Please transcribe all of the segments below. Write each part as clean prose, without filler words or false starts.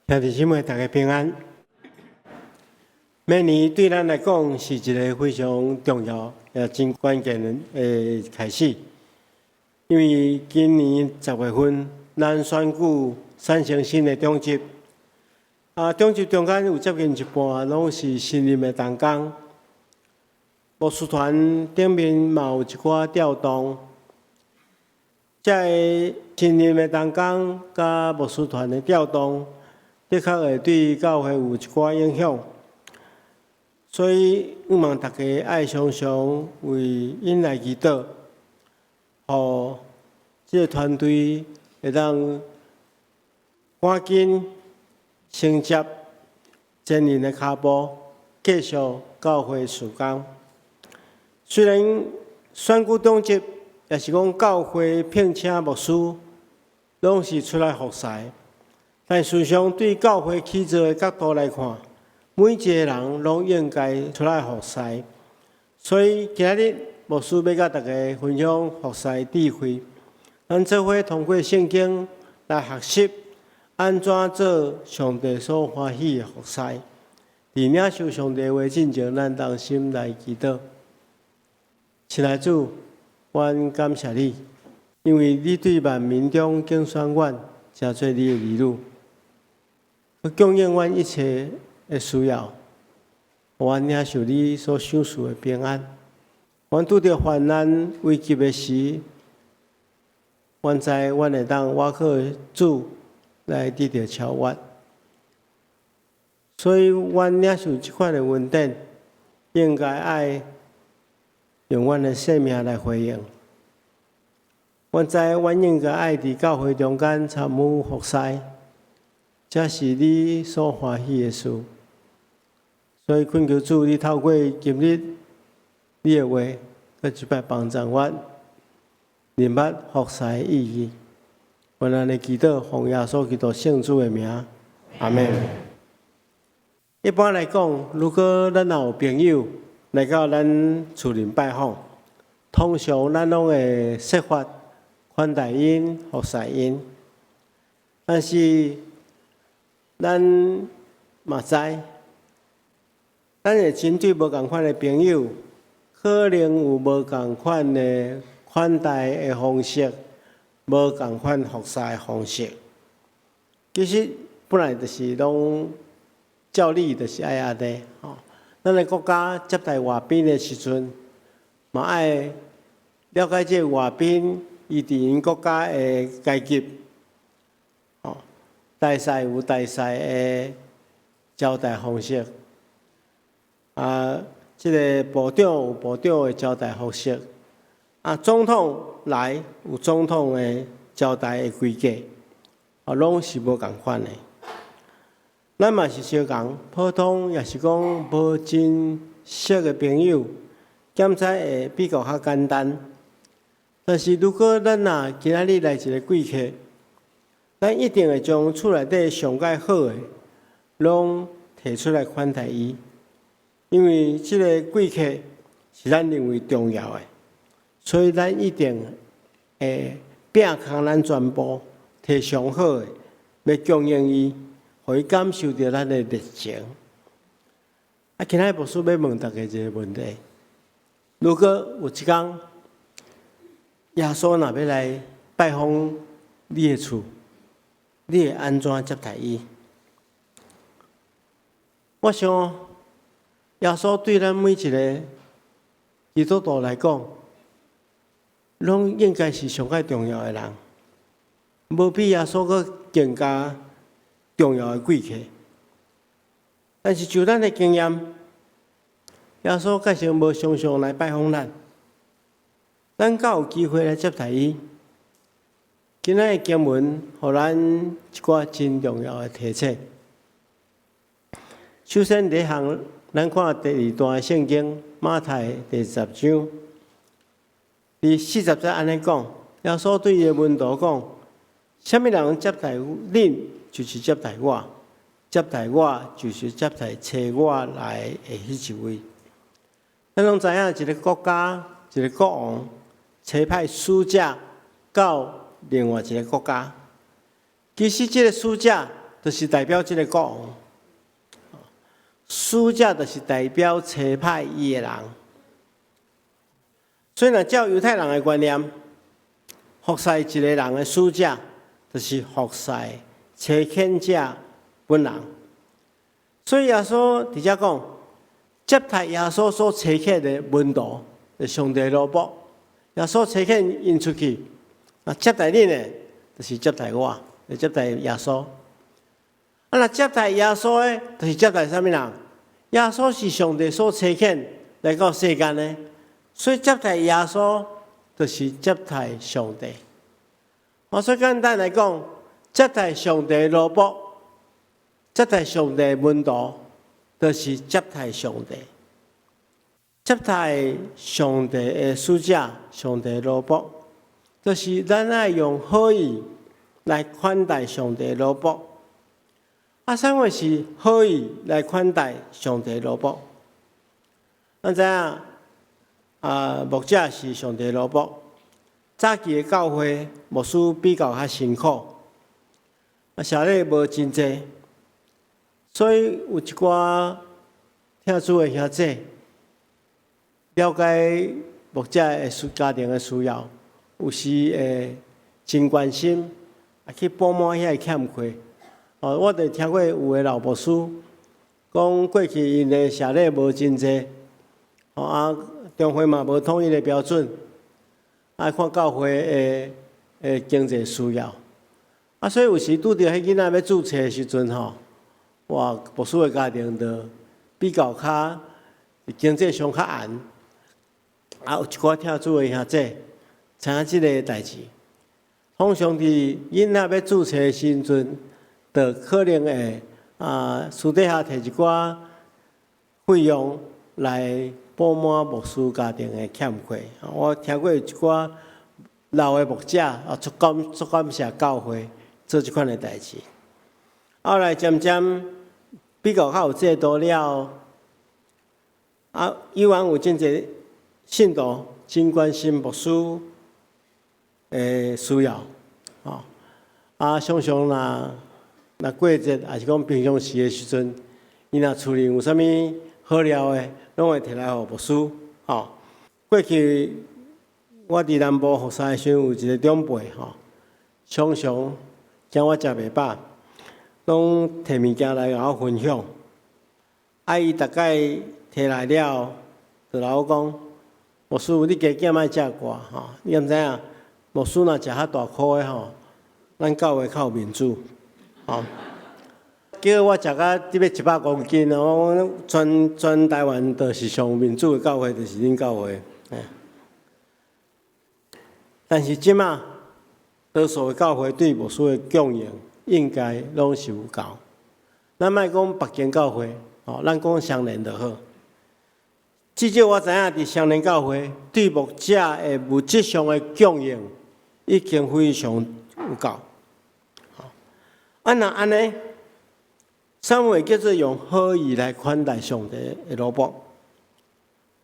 兄弟姊妹，大家平安。明年對咱來講是一个非常重要也真關鍵的開始，因為今年10月份，咱選舉產生新的長執。啊，長執中間有接近一半攏是新任的同工，牧師團頂面嘛有一寡調動。這个新任的同工佮牧師團的調動，的確會對教會有一寡影響，所以向望大家愛常常為𪜶來祈禱，予這个團隊會當趕緊承接前人的跤步，繼續教會事工。雖然選舉長執，抑是講教會聘請牧師，攏是出來服侍。但事實上，對教會起造的角度來看，每一个人攏應該出來服侍。所以今仔日牧師欲佮大家分享服侍智慧。咱做伙通過聖經來學習，按怎做上帝所歡喜的服侍。佇領受上帝話進前，咱同心來祈禱。親愛主，阮感謝你，因為你對萬民中揀選阮，成做你的兒女，供應阮一切的需要，予阮領受你所賞賜的平安。阮拄著患難危急的時，阮知阮會當倚靠主來得著超越。所以，阮領受這款的恩典，應該愛用阮的生命來回應。阮知阮應該愛佇教會中間參與服侍，這是你所歡喜的事。所以懇求主，你透過今日你的話，閣一擺幫助阮明白服侍的意義。阮按呢祈禱，奉耶穌基督聖子的名，阿們。一般來講，如果咱若有朋友來到咱厝裡拜訪，通常咱攏會設法款待𪜶、服侍𪜶。但是咱嘛知，咱會針對無仝款的朋友，可能有無仝款的款待的方式，無仝款服侍的方式。其實本來就是攏照理就是愛按呢吼。咱的國家接待外賓的時陣，嘛愛了解這个外賓伊佇𪜶國家的階級，吼，大使有大使的招待方式，啊，這个部長有部長的招待方式，啊，總統來有總統的招待的規格，啊，攏是無仝款的。咱嘛是相仝，普通抑是講無真熟的朋友，檢查會比較較簡單。但是如果咱若今仔日來一个貴客，咱一定會將厝內底上蓋好的，攏提出來款待伊，因為這个貴客是咱認為重要的，所以咱一定會摒空咱全部，提上好的，欲供應伊，予伊感受著咱的熱情。啊，今仔日牧師欲問大家一个問題：如果有一工，耶穌若欲來拜訪你的厝，你會按怎接待伊？我想，耶穌對咱每一个基督徒來講，攏應該是上蓋重要的人，無比耶穌閣更加重要的貴客。但是就咱的經驗，耶穌確實無常常來拜訪咱，咱敢有機會來接待伊？今仔的經文，予咱一寡真重要的提醒。首先，第一項，咱看第二段聖經馬太第十章，第四十節按呢講，耶穌對伊的門徒講：啥物人接待恁，就是接待我；接待我，就是接待差我來的彼一位。咱攏知影，一个國家，一个國王，差派使者到另外一个國家。其實，這个使者就是代表這个國王，使者就是代表差派伊的人。所以若照猶太人的觀念，服侍一個人的使者，就是服侍差遣者本人。所以耶穌佇遮講，接待耶穌所差遣的門徒，上帝奴僕，耶穌差遣𪜶出去，啊，接待恁的，就是接待我，就接待耶穌。啊，若接待耶穌的，就是接待啥物人？耶穌是上帝所差遣來到世間的，所以接待耶穌，就是接待上帝。我所以簡單來講，接待上帝奴僕，接待上帝門徒，就是接待上帝。接待上帝的使者，上帝奴僕，就是咱愛用好意來款待上帝奴僕。啊，啥物是好意來款待上帝奴僕？咱知影啊，牧者是上帝奴僕。早期的教會牧師比較較辛苦，啊，謝禮無真濟，所以有一寡聽主的兄弟了解牧者的需家庭的需要，有時會真關心，啊，去補滿遐个欠缺。哦，我就聽過有的老牧師講，過去𪜶的謝禮無真濟，哦啊，中會嘛無統一的標準，愛看教會的的經濟需要，啊，所以有時拄著彼囡仔欲注冊的時陣吼，哇，牧師的家庭就比較較經濟上較絚，啊，有一寡聽主的兄弟知影這个代誌，通常佇囡仔欲注冊的時陣，就可能會啊私底下提一寡費用來補滿牧師家庭的欠缺。我聽過有一寡老的牧者啊，足感足感謝教會做這款的代誌。後來漸漸比較較有制度了，啊，依然有真濟信徒真關心牧師的需要，吼，啊，常常若若過節，抑是講平常時的時陣，伊若厝裡有啥物好料的，攏會提來予牧師，吼。過去我佇南部服侍的時陣，有一個長輩吼，常常驚我食袂飽，攏提物件來共我分享。啊，伊逐擺提來了，就來我講：牧師，你加減莫食偌吼，你敢知影？牧師若食較大箍的吼，咱教會較有面子，吼。叫我食甲得欲100公斤哦，我講全全台灣就是上有面子的教會，就是恁教會。但是這馬多數的教會對牧師的供應應該攏是有夠。咱莫講別間教會，吼，咱講雙連就好。至少我知影，佇雙連教會對牧者的物質上的供應已經非常有夠。啊，若按呢，啥物叫做用好意來款待上帝的奴僕？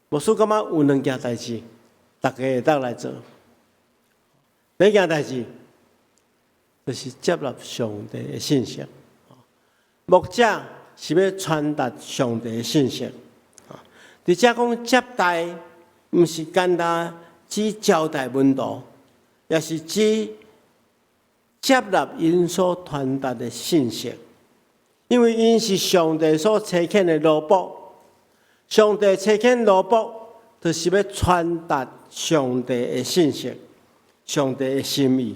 牧師感覺有兩件代誌，大家會當來做。第一件代誌就是接納上帝的信息。牧者是欲傳達上帝的信息。佇遮講接待，毋是簡單只招待門徒，也是指接納𪜶所傳達的信息。因為𪜶是上帝所差遣的奴僕，上帝差遣奴僕，就是欲傳達上帝的信息、上帝的心意。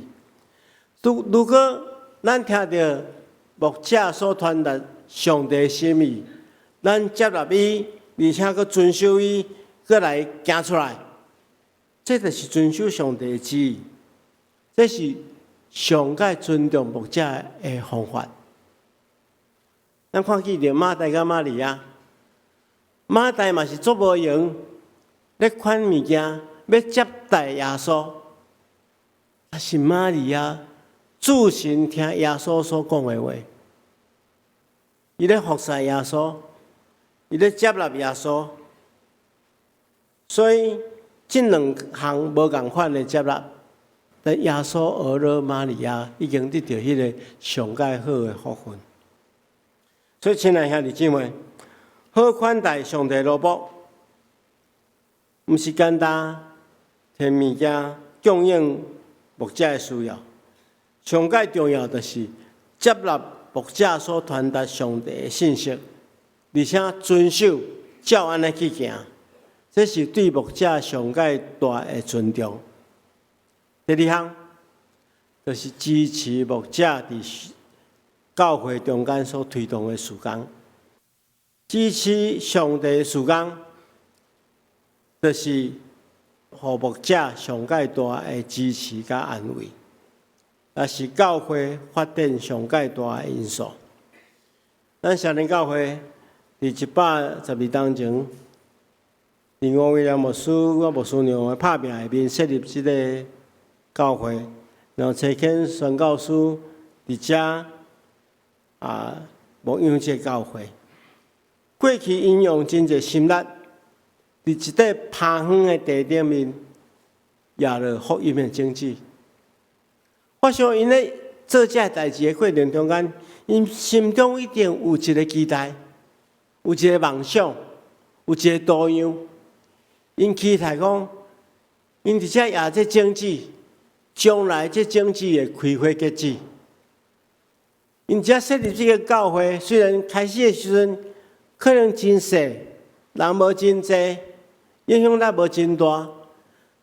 如如果咱聽著牧者所傳達上帝的心意，咱接納伊，而且閣遵守伊，閣來行出來，這就是遵守上帝的旨意，這是上蓋尊重牧者的方法。咱看見著馬大佮瑪利亞，馬大嘛是足無閒，咧款物件，欲接待耶穌。但是瑪利亞注神聽耶穌所講的話，伊咧服侍耶穌，伊咧接納耶穌，所以這兩項無仝款的接納，但耶穌學了瑪利亞已經得著彼个上蓋好的福分。所以，親愛兄弟姊妹，好款待上帝奴僕，毋是簡單提物件供應牧者的需要。上蓋重要就是接納牧者所傳達上帝的信息，而且遵守照按呢去行，這是對牧者上蓋大的尊重。第二項就是支持牧者佇教會中間所推動的事工，支持上帝的事工，就是予牧者上蓋大的支持佮安慰，也是教會發展上蓋大的因素。咱少年教會佇112冬前，佇吳威廉牧師佮牧師娘的拍拚下面設立這个教會，然後差遣宣教師佇遮牧養這个教會。過去𪜶用真濟心力，佇一塊拋荒的地頂面，掖落福音的種子。我想𪜶咧做這个代誌的過程中間，𪜶心中一定有一个期待，有一个夢想，有一个圖樣。𪜶期待講，𪜶佇遮掖這種子，將來這種子會開花結籽。𪜶遮設立這个教會，雖然開始的時陣可能真細，人無真濟，影響力無真大，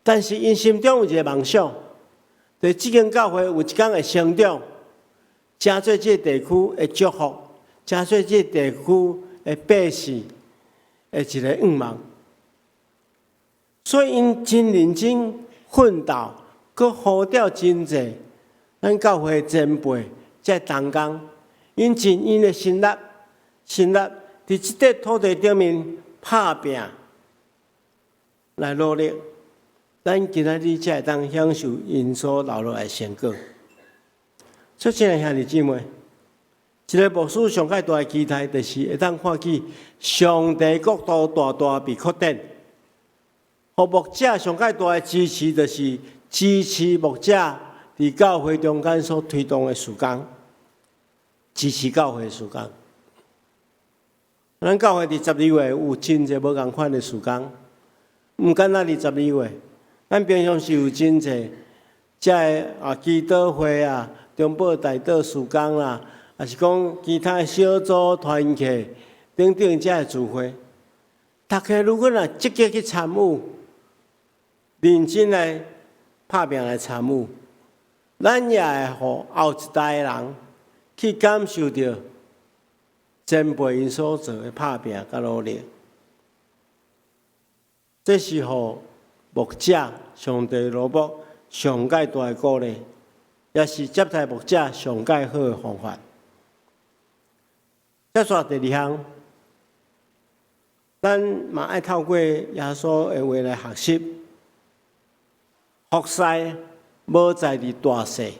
但是𪜶心中有一个夢想，就是這間教會有一天會成長，成做這个地區的祝福，成做這个地區的百姓的一个願望。所以𪜶真認真奮鬥，閣呼召真濟咱教會前輩這同工，𪜶盡𪜶的心力，心力佇這塊土地頂面拍拚來努力，咱今仔日才會當享受𪜶所留落來的成果。所以，親愛兄弟姊妹，一个牧師上蓋大的期待，就是會當看見上帝國度大大被擴展。予牧者上蓋大的支持，就是支持牧者佇教會中間所推動的事工，支持教會的事工。咱教會佇12月有真濟無仝款的事工，毋干焦佇十二月，咱平常時有真濟，遮个祈禱會啊、中保代禱事工啦，抑是講其他小組團契等等遮个聚會，大家如果若積極去參與，認真來拍拚來參與，咱也會予後一代的人去感受著前輩𪜶所做的拍拚佮努力。這是予牧者上帝奴僕上蓋大的鼓勵，也是接待牧者上蓋好的方法。接續第二項，咱嘛愛透過耶穌的話來學習。服侍無在佇大細，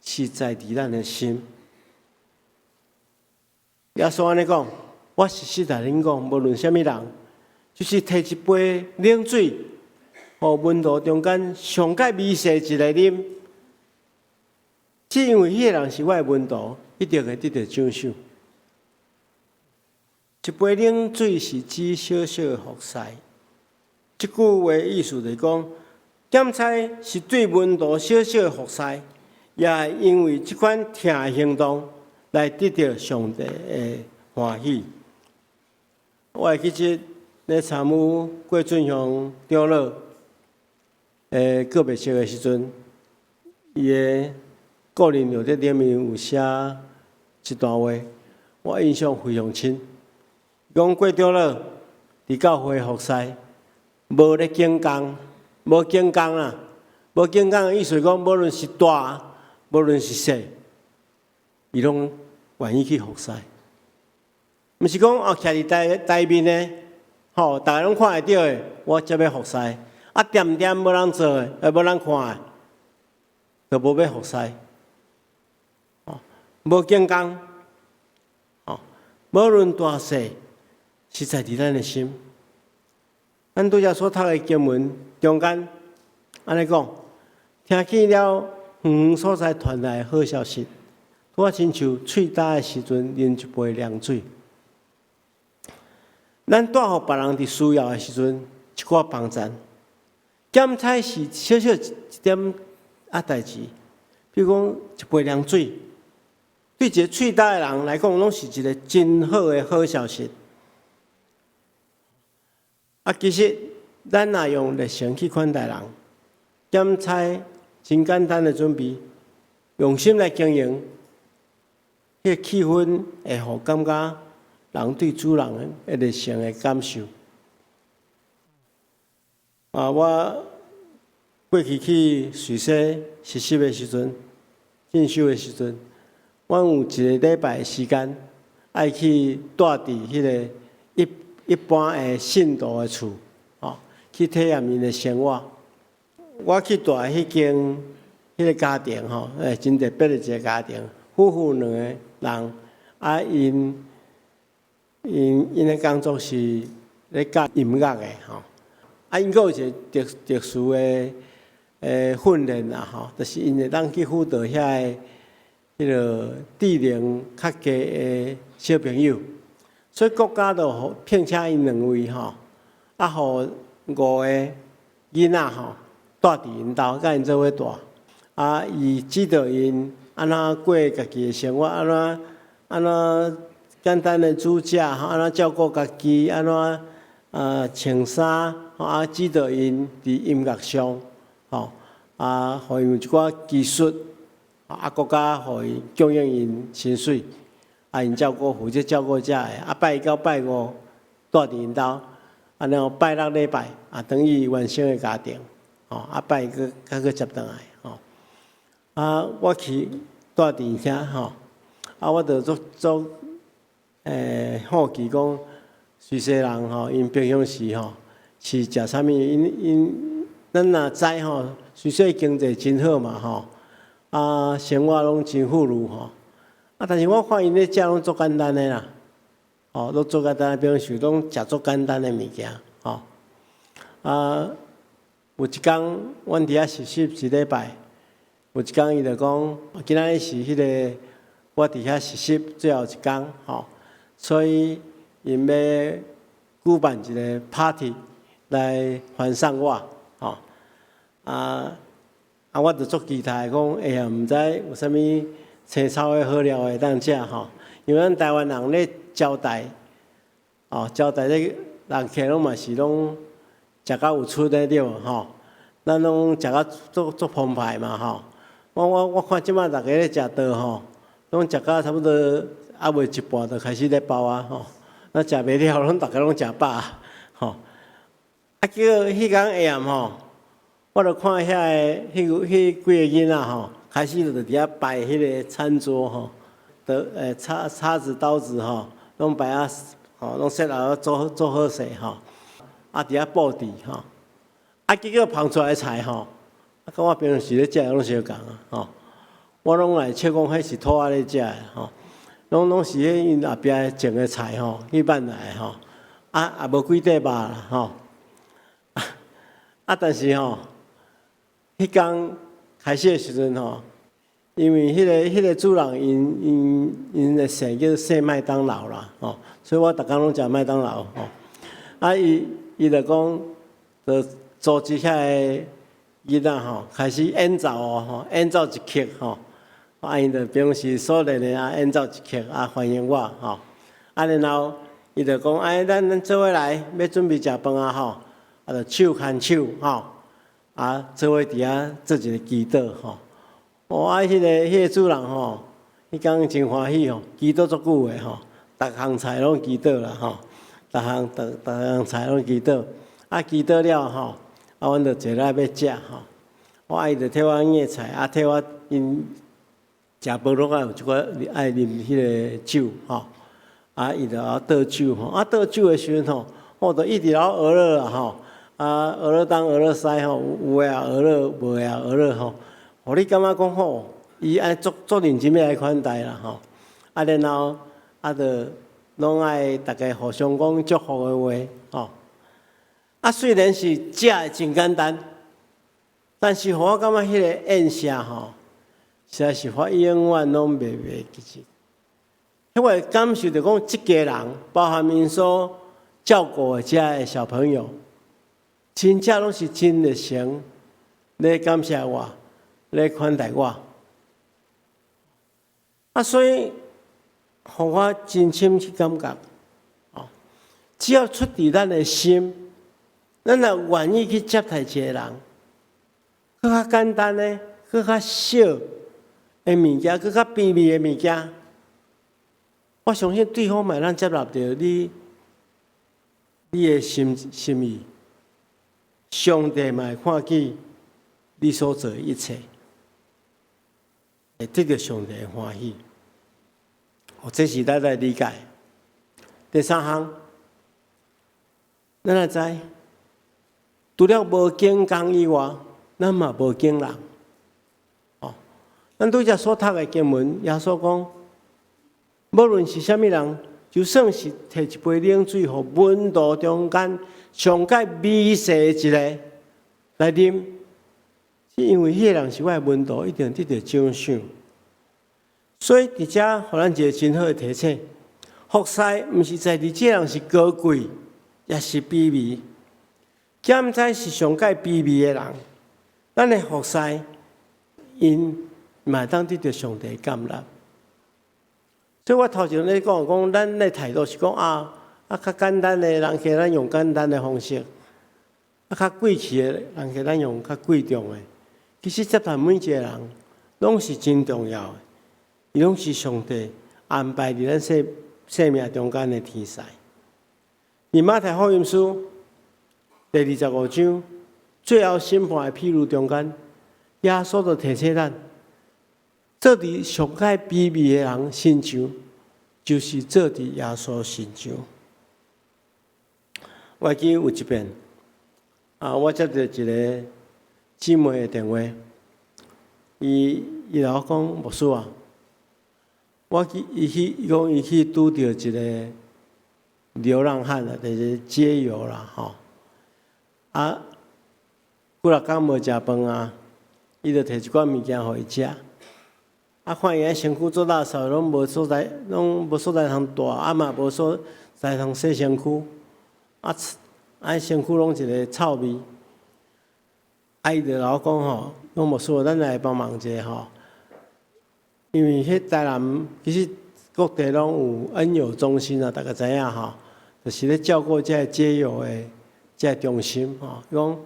是在佇咱的心。耶穌按呢講，我實實在恁講，無論啥物人，就是提一杯冷水，予門徒中間上蓋微細一个啉，只因為彼个人是我的門徒，一定會得著獎賞。一杯冷水是指小小的服侍。這句話意思就是講，檢差是對門徒小小的服侍，也會因為這款疼的行動來得著上帝的歡喜。我會記得咧參與郭俊雄長老的告別式的時陣，伊的個人日誌頂面有寫一段話，我印象非常深。講郭長老佇教會服侍，無咧揀工，無揀工啦，無揀工的意思講，無論是大，無論是細，伊攏願意去服侍。毋是講哦，徛佇台台面的，吼，逐个攏看會著的，我才欲服侍。啊，恬恬無人做的，無人看的，就無欲服侍。哦，無揀工，哦，無論大細，是在佇咱的心。咱拄才所讀的經文中間，按呢講，聽見了遠遠所在傳來的好消息，拄仔親像喙焦的時陣啉一杯涼水。咱帶予別人佇需要的時陣一寡幫贊，減菜是小小一點仔代誌，比如講一杯涼水，對一個喙焦的人來講，攏是一個真好的好消息。啊，其實咱若用熱誠去款待人，減菜真簡單的準備，用心來經營，彼個氣氛會予感覺人對主人的熱誠的感受。啊，我過去去瑞士實習的時陣，進修的時陣，阮有一個禮拜的時間，愛去蹛佇彼个一般的信徒的厝，吼，去體驗𪜶的生活。我去蹛彼間彼个家庭，吼，真特別的一个家庭，夫婦兩個人，啊，𪜶的工作是咧教音樂的，吼，啊，𪜶閣有一个特殊的訓練啦，吼，就是𪜶會當去輔導遐个彼个智能較低的小朋友，所以國家就予聘請𪜶兩位吼，啊，予五個囡仔吼，蹛佇𪜶兜，佮𪜶做伙蹛，啊，伊指導𪜶按怎過家己的生活，按怎簡單的煮食，按怎照顧家己，按怎穿衫，啊，指導𪜶佇音樂上，吼，啊，予𪜶有一寡技術，啊，國家予伊供應𪜶薪水，啊，𪜶照顧負責照顧遮的，啊，拜一到拜五蹛佇𪜶兜，啊，然後拜六禮拜啊，轉去原生的家庭，吼，啊，拜一閣閣接轉來，吼，啊，我去蹛佇遐，吼，啊，我就足足好奇講，瑞士人吼，𪜶平常時吼是食啥物？𪜶咱若知吼，瑞士經濟真好嘛吼，啊，生活攏真富裕吼，啊，但是我看𪜶咧食攏足簡單的啦，吼，攏足簡單，平常時攏食足簡單的物件，吼，啊，有一工，阮佇遐實習一禮拜，有一工伊就講，今仔日是彼个我佇遐實習最後一工，吼，所以𪜶欲舉辦一個 party 來歡送我，吼，啊，我就足期待講，哎呀，毋知有啥物青草的好料會當食吼，因為咱台灣人咧招待，哦，招待這人客攏嘛是攏食甲有出的對無吼，咱攏食甲足足澎湃嘛吼。我看這擺逐家咧食桌吼，攏食甲差不多猶未一半就開始咧包啊吼，咱食袂了，攏逐家攏食飽吼。啊，結果彼工下暗吼，我就看遐个彼幾個囡仔吼，開始就佇遐擺彼个餐桌吼，就叉子刀子吼，攏擺啊，吼，攏設好做做好勢吼，啊，佇遐布置吼，啊，結果捧出來的菜吼，啊，佮我平常時咧食的攏相仝啊，吼，我攏來笑講彼是兔仔咧食的吼，攏是彼𪜶後壁種的菜吼，去挽來的吼，啊，也無幾塊肉啦吼，啊，但是吼，彼工開始的時陣吼，因為彼個主人𪜶的姓叫姓麥當勞啦，吼，所以我逐工攏食麥當勞吼。啊，伊就講，就組織遐个囡仔吼，開始演奏哦，吼，演奏一曲吼。啊，𪜶就平時所練的啊，演奏一曲啊，歡迎我吼。啊，然後伊就講，哎，咱做伙來，欲準備食飯啊吼。啊，就手牽手吼，啊，做伙佇遐做一个祈禱吼。哦，啊，彼個主人吼，彼工真歡喜吼，祈禱足久的吼，逐項菜攏祈禱啦吼，逐項菜攏祈禱。啊，祈禱了吼，啊，阮就坐來欲食吼。我啊，伊就替我夾菜，啊，替我𪜶食飯攏愛有一寡愛啉彼个酒吼。啊，伊就倒酒吼，啊，倒酒的時陣吼，我就一直咧學樂啦吼。啊，學樂東學樂西吼，有的也學樂，無的也學樂吼。予你感覺講吼，伊按呢足足認真欲來款待啦吼。啊，然後啊，就攏愛逐家互相講祝福的話吼。啊，雖然是食的真簡單，但是予我感覺彼个宴席吼，實在是我永遠攏袂記得。我會感受著講，這家人包含𪜶所照顧的遮的小朋友，真正攏是真熱誠咧感謝我，咧款待我。啊，所以，予我真深去感覺，哦，只要出佇咱的心，咱若願意去接待一個人，閣較簡單的，閣較小的物件，閣較卑微的物件，我相信對方嘛會當接納著你的心意，上帝嘛會看見你所做的一切，會得著上帝的歡喜。哦，這是咱來理解。第三項，咱來知，除了無敬工以外，咱嘛無敬人。哦，咱拄才所讀的經文，耶穌講，無論是啥物人，就算是提一杯冷水，予門徒中間上蓋微細的一個來啉，是因為彼個人是我的門徒，一定得著獎賞。所以佇遮，予咱一個真好的提醒：服侍毋是在佇這人是高貴，抑是卑微，敢知是上蓋卑微的人，咱的服侍，𪜶嘛會當得著上帝感納。所以我頭前咧講講，咱的態度是講啊，較簡單的人客，咱用簡單的方式；啊，較貴氣的人客，咱用較貴重的。其實接待每一個人，攏是真重要的。伊攏是上帝安排佇咱生命中間的天使。佇馬太福音書第25章最後審判的譬喻中間，耶穌就提醒咱，做佇上蓋卑微的人身上，就是做佇耶穌身上。我記得有一遍，啊，我接著一個姊妹的電話，伊來我講，牧師啊，我去，伊去，伊講伊去拄著一個流浪漢啊，就是街友啦，吼。啊，幾若工無食飯啊，伊就提一寡物件予伊食。啊，看伊身軀做垃圾，攏無所在，攏無所在通蹛，啊嘛無所在通洗身軀，啊，身軀攏一个臭味。啊，伊就共我講吼，講牧師，咱來幫忙一下吼。因為彼台南其實各地攏有恩友中心啊，大家知影吼，就是咧照顧這个街友的這个中心吼。伊講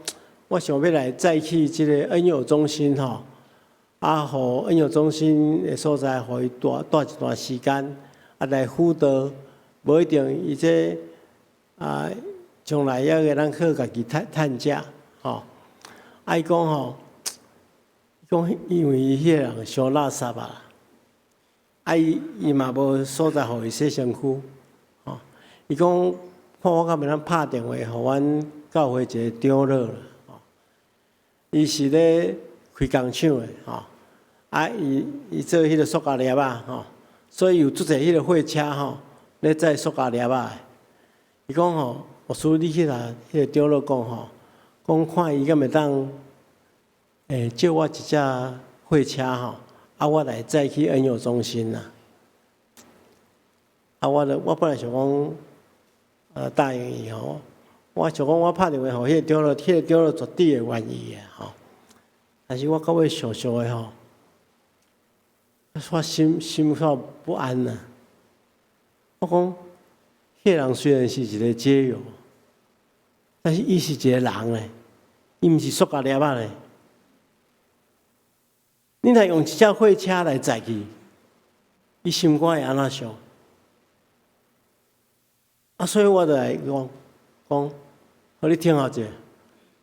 我想欲來載去這個恩友中心吼，啊，予恩友中心的所在，予伊蹛蹛一段時間，啊，來輔導，無一定伊這啊，將來猶會當靠家己趁趁食吼。啊，伊講吼，講因為伊彼个人傷垃圾啊。啊！伊嘛無所在予伊洗身軀，吼！伊講看我敢袂當拍電話予阮教會一個長老啦，吼！伊是咧開工廠的，吼！啊，伊做彼個塑膠粒仔，吼！所以有足濟彼個貨車吼，咧載塑膠粒仔。伊講吼，牧師你去共彼個長老講吼，講看伊敢會當，借我一隻貨車吼。啊，我來載去恩友中心啦。啊，我本來想講，答應伊吼。我想講，我拍電話予彼個長老，彼個長老絕對會願意的吼。但是我到尾想想的吼，我心煞不安呐。我講，彼個人雖然是一個街友，但是伊是一個人咧，伊毋是塑膠粒仔咧。你若用一隻貨車來載去，伊心肝會按怎想？啊，所以我就來講講，予你聽候者，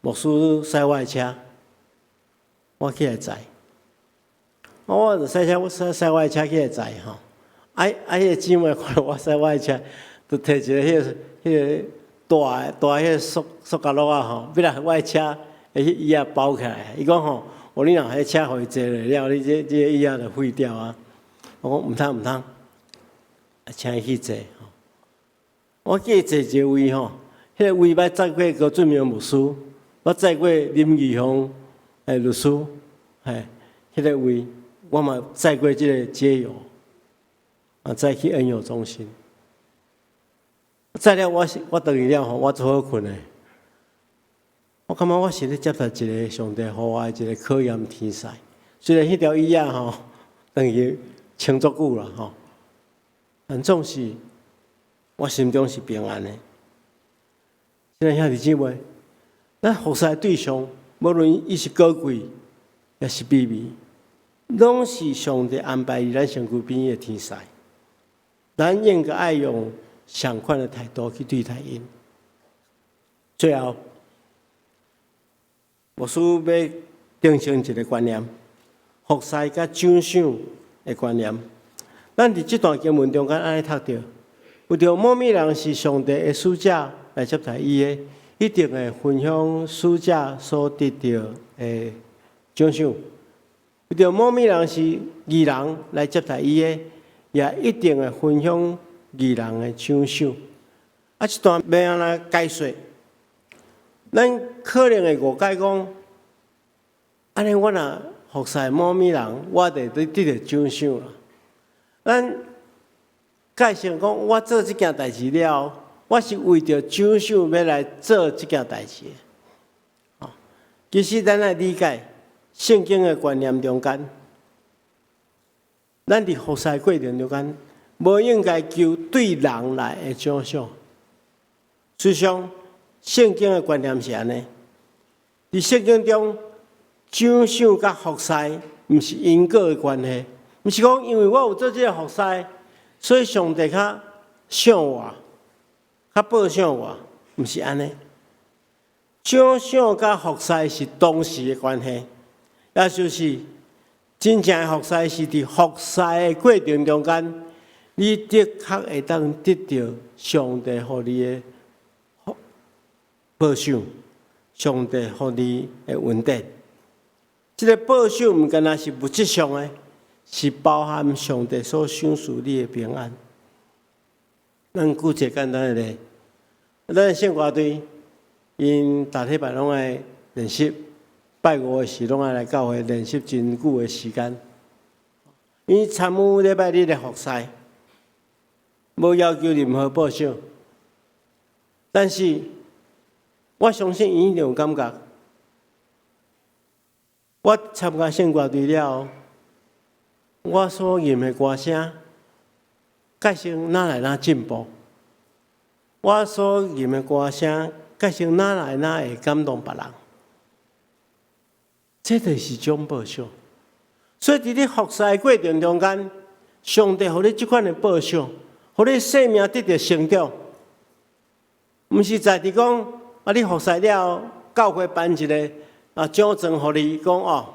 牧師駛我的車，我起來載。我就駛車，我駛我的車起來載吼。啊，彼個姊妹看我駛我的車，就提一个彼個大的大彼个塑膠簍仔吼，欲來我的車的彼椅仔包起來。伊講吼，哦，你若彼車予伊坐落了，你這個椅仔就廢掉啊！我講毋通毋通，請伊去坐。我記得坐一个位吼，彼個位捌載過高俊明牧師，捌載過林義雄的律師，嘿，彼個位，我嘛載過這个街友，啊，載去恩友中心。載了我是我轉去了吼，我足好睏的。我感覺我是咧接待一个上帝予我的一个考驗天使。雖然彼條椅仔吼，轉去穿足久啦吼，但總是我心中是平安的。親愛兄弟姊妹，咱服侍的對象，無論伊是高貴，抑是卑微，攏是上帝安排佇咱身軀邊的天使。咱應該愛用相款的態度去對待𪜶。最後，牧師欲定性一个觀念：服侍佮獎賞的觀念。咱佇這段經文中間按呢讀著，有著某物人是上帝的使者來接待伊的，一定會分享使者所得著的獎賞；有著某物人是義人來接待伊的，也一定會分享義人的獎賞。啊，這段欲按怎解說？咱可能會誤解講，按呢我若服侍某物人，我就會得著獎賞啦。咱解成講，我做這件代誌了，我是為著獎賞欲來做這件代誌。其實咱愛理解聖經的觀念中間，咱佇服侍過程中間，無應該求對人來的獎賞。事實上，聖經的觀念是按呢，佇聖經中，獎賞佮服侍毋是因果的關係，毋是講因為我有做這个服侍，所以上帝較賞我，較報賞我，毋是按呢。獎賞佮服侍是同時的關係，也就是真正的服侍是佇服侍的過程中間，你的確會當得著上帝予你的報賞，上帝予你的恩典。這个報賞毋干焦是物質上的，是包含上帝所賞賜你的平安。咱舉一个簡單的例，咱聖歌隊，𪜶逐禮拜攏愛練習，拜五的時攏愛來教會練習真久的時間。𪜶參與禮拜日的服侍，無要求任何報賞，但是我相信𪜶一定有感覺。我參加聖歌隊了後，我所吟的歌聲，改成愈來愈進步。我所吟的歌聲，改成愈來愈會感動別人。這就是一種報賞。所以，佇你服侍的過程中間，上帝予你這款的報賞，予你生命得著成長，毋是在佇講啊，你服侍了後，教會頒一个獎狀予你，講哦，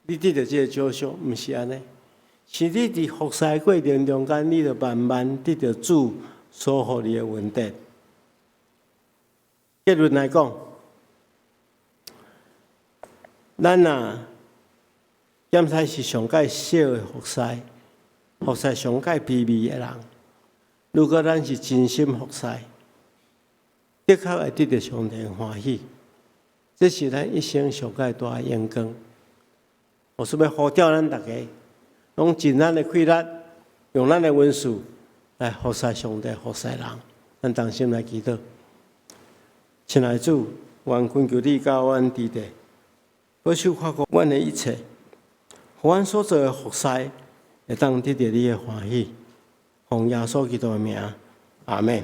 你得著這个獎賞，毋是按呢，是你佇服侍的過程中間，你著慢慢得著主所予你的恩典。結論來講，咱若檢視是上蓋小的服侍，服侍上蓋卑微的人。如果咱是真心服侍，的確會得著上帝的歡喜。這是咱一生上蓋大的榮光。我是欲呼召咱逐家，攏盡咱的氣力，用咱的恩賜來服侍上帝、服侍人。咱同心來祈禱。親愛的主，願懇求你佮阮佇咧，保守看顧阮的一切，予阮所做的服侍，會當得著你的歡喜。奉耶穌基督的名，阿門。